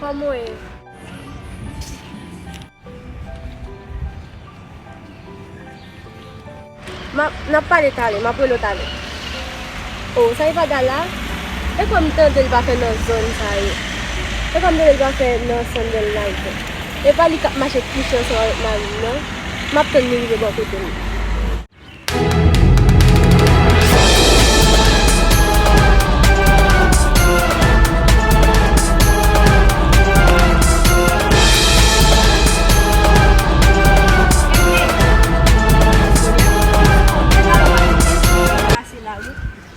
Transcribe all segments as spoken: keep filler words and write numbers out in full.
Kòman w ye? M ap, n ap pale talè, m ap rele w talè. O, sa e pa Dala? E kòm m tande l pa fè nan zòn sa yo. E kòm m tande l pa fè nan Sandal Night. E pa li k ap mache kouche ansanm avèk mari m nan. M ap tann li rive bò kote m.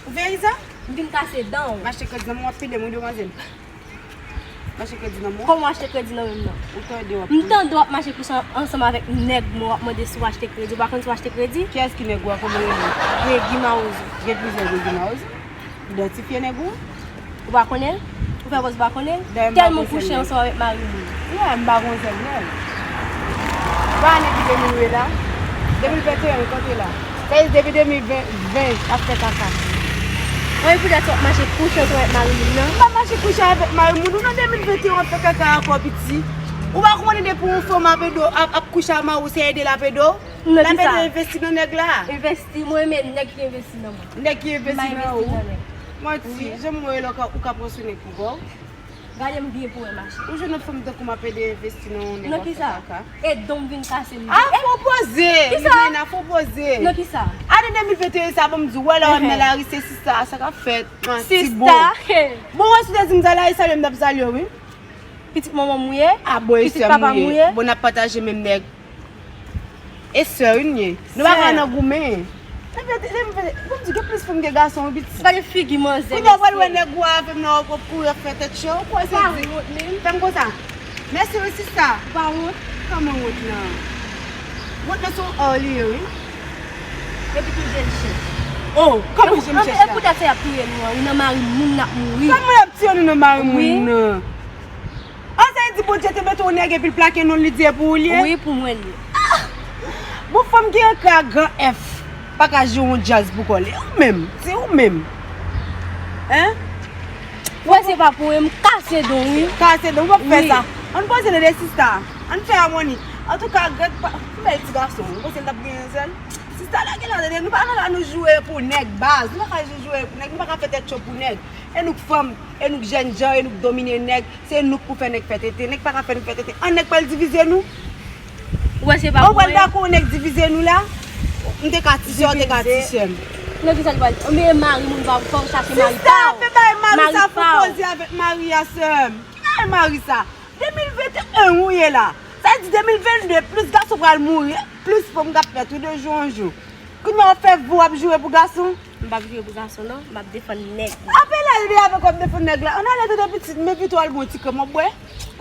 Ou vin Iza? M vin kase dan w. M achte kredi nan men w, w ap pile m wi, demwazèl. M achte kredi nan men w. Kòman w achte kredi nan men m nan? Ou tande w ap... M tande w ap mache kouche ansanm avèk nèg mwen, w ap mande si w achte kredi. Ou pa konn si w achte kredi? Kiyès ki nèg ou a, kòman l rele? Regi Mawozo. Gen plizyè Regi Mawozo. Idantifye nèg ou? Ou pa konnen l? Ou fè pòz ou pa konnen l? Dayè m pa... Tèlman w kouche ansanm avèk mari moun. Yeah, m pa gon zèl nèg. Ou pa ane ki de mil ven la? De mil venteyen, kote la? Sa vle di depi de mil ven, ven, l ap fè kaka. Anyen poutèt w ap mache kouche ansanm avèk mari moun nan? M pa mache kouche avèk mari moun. Ou nan de mil venteyen w ap fè kaka ankò, piti. Ou pa konnen depi yon fanm ap ede w, ap, ap kouche ak mari w, se ede l ap ede w? L ap ede w envesti nan nèg la. Envesti, mwen renmen nèg ki envesti nan mwen. Nèg ki envesti nan ou? Manti, jan m wè lè w ka, ou ka pran sou nèg pou kò w. Gade m byen pou wè mache. Ou jwenn yon fanm tankou m ap ede envesti nan yon nèg w ap fè kaka. Nan kisa? E don m vin kase m. A, fò poze! Kisa? Limena, fò poze! Nan kisa? Ane de mil venteyen sa, ban m di w, wè lè w ap nan lari, se sista sa k ap fèt. Sista! Bon, wè si w te di m sa la, e salye m t ap salye w, wi. Pitit manman m ou ye? A, bon, e sè m ou ye? Pitit papa m ou ye? Bon, n ap pataje menm nèg. E sè wi n ye. Nou pa ka nan goumen. Bon, m di gen plis fanm ke gason, wi, pitit. Gade figi manzè. Kounye a w pral wè nèg ou avè m nan, w ap kouri ap fè tèt cho. Ou kwè se di? Fè m konsa. Mèsi wi, sista. Ou pa wont? Kòman wont nan? Wont nan se yon art li ye, wi. Epi tou je l chèch. Oh, kòman je m chèch la? E poutèt sa y ap touye nou an, wi, nan mari moun n ap mouri. Kòman y ap tiye nou nan mari moun nan? An, sa vle di Bondye te mete yon nèg epi l plake non l, li di e pou ou l ye? Wi, pou mwen l ye. Ah! Bon, fanm ki ankre ak gran F pa ka jwe yon djaz pou kò l. E ou menm? Se ou menm? Hein? Wè, se pa pou ou, m kase don, wi. Kase don, w p ap fè sa. Ann poze tande sista. Ann fè amoni. Antouka, gad pa, yon bèl ti gason. Ou panse l t ap gen yon zèl? Sista, lage la, tande. Nou pa nan la, nou joure pou nèg, baz. Nou pa ka joure pou nèg. Nou pa ka fè tèt cho pou nèg. E nou k fanm, e nou k jènjan, e nou k domine nèg. Se nou k pou fè nèg fè tenten. Nèg pa ka fè nou fè tenten. An, nèg pral divize nou. Ou wè se pa pou ou. Ou pral dakò nèg divize nou la? M te ka ti sè w, te ka ti sè m. Nan kisa l pral? Men mari moun pa w, fò w chache mari pa w. Sista, fè bay mari sa, fò w poze avèk mari a, sè m. Ki bagay mari sa? De mil venteyen ou ye la. Sa vle di de mil vennde, plis gason pral mouri, plis fanm k ap fèt wi de jou an jou. Kounye a w ap fè vi w ap joure pou gason? M p ap joure pou gason non, m ap defann nèg mwen. Apre la, lide avèk w ap defann nèg la. Ann ale tande pitit, men pito al bon ti krèm w ap bwè.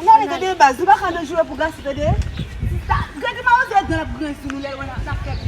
Ann ale tande baz, nou pa ka nan joure pou gason tande. Sista, gade mawozo dan l ap grenn sou nou lè l wè n ap fè.